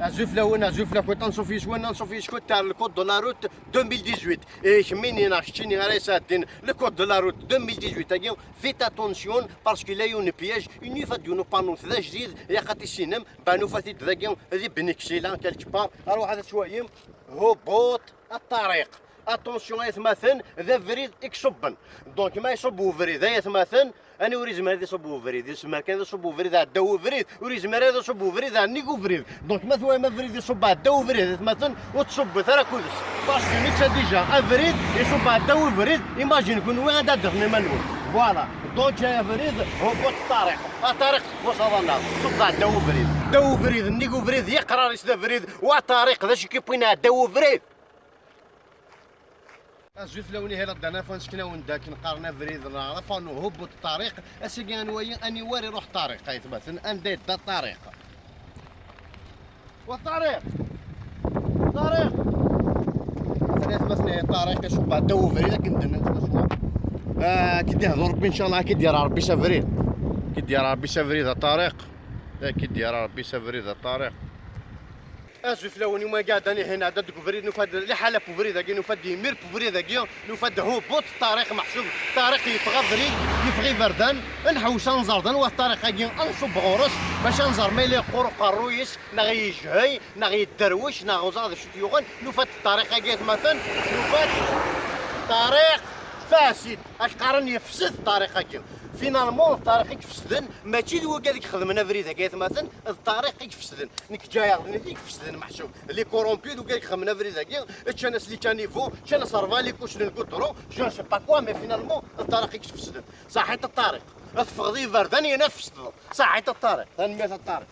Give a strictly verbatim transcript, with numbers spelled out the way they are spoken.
Azul fell-awen, azul fell-akent, anṣuf yes-wen, anṣuf yes-kent ar le code de la route deux mille dix-huit. Et kemmini neɣ keččini ara yesɛeddin le code de la route deux mille dix-huit agi, faites attention parce qu'il y a un piège, une fois d-yunu panneau d ajdid, ilaq ad t-tissinem, ben nufa-t-id dagi di Bni Ksila quelque part, arwaḥ ad twayem, hubut ṭṭariq. Attention ay atmaten, d abrid i iṣubben. Donc ma iṣubb ubrid ay atmaten, ani ur izmir ad iṣubb ubrid, izmer kan ad iṣubb ubrid ɛedda ubrid, ur izmir ad iṣubb ubrid ɛennig ubrid. Donc ma twayem abrid iṣubb ɛedda ubrid ay atmaten, ur tṣubbet ara akudis. Parce que netta déjà abrid iṣubb ɛedda ubrid, imagine kunwi anda ad d-tafem iman-nwen. Voilà. Donc ay abrid, hubut ṭṭariq. A ṭariq tbuṣaḍ-nneɣ, ṣubb ɛedda ubrid. Ɛedda ubrid, nnig ubrid, yeqrar-is d abrid, wa ṭariq, d acu i k-iwwin ɛedda ubrid? Azul fell-awen, ihi la dernière fois nesken-awen-d akken qqaren abrid neɣ la panneau hubut ṭṭariq. Ass-agi anwa-yi, aniwer iruḥ ṭṭariq ay atmaten, anda yedda ṭṭariq? Wa ṭṭariq! Ṭṭariq! Atan ay atmaten, ihi ṭṭariq iṣubb ɛedda ubrid akken d-nnan swaswa. Ah, ad k-id-ihdu Rebbi ncallah, ad k-id-yerr Rebbi s abrid. Ad k-id-yerr Rebbi s abrid a ṭṭariq. Ad k-id-yerr Rebbi s abrid a ṭṭariq. Azul fell-awen, iwumi iɛeddan ihi nɛedda deg ubrid, nufa-d liḥala n ubrid-agi, nufa-d imir n ubrid-agi, nufa-d hubut ṭṭariq, meḥsub ṭṭariq yeffeɣ abrid, yeffeɣ iberdan, nḥewwes ad nẓer d anwa ṭṭariq-agi, ad nṣubb ɣur-s bac ad nẓer ma yella yeqqur uqerruy-is, neɣ yejhey, neɣ yedderwec, neɣ ur ẓriɣ d acu t-yuɣen, nufa-d ṭṭariq-agi atmaten, nufa-d ṭṭariq fasid, ad qqaren yefsed ṭṭariq-agi. Finalement, d ṭṭariq i ifesden, mačči d wigad i ixedmen abrid-agi atmaten, d ṭṭariq i ifesden. Nekk ǧǧiɣ-d nitni i ifesden meḥsub. Les corrompus d wigad i ixedmen abrid-agi, ččan-as les caniveaux, ččan-as rebɛa les couches n lgudron, je ne sais pas quoi, mais finalement, d ṭṭariq i ifesden. Saḥit a ṭṭariq. Ad teffɣeḍ i iberdan, yerna ad tfesdeḍ. Saḥit a ṭṭariq. Tanemmirt a ṭṭariq.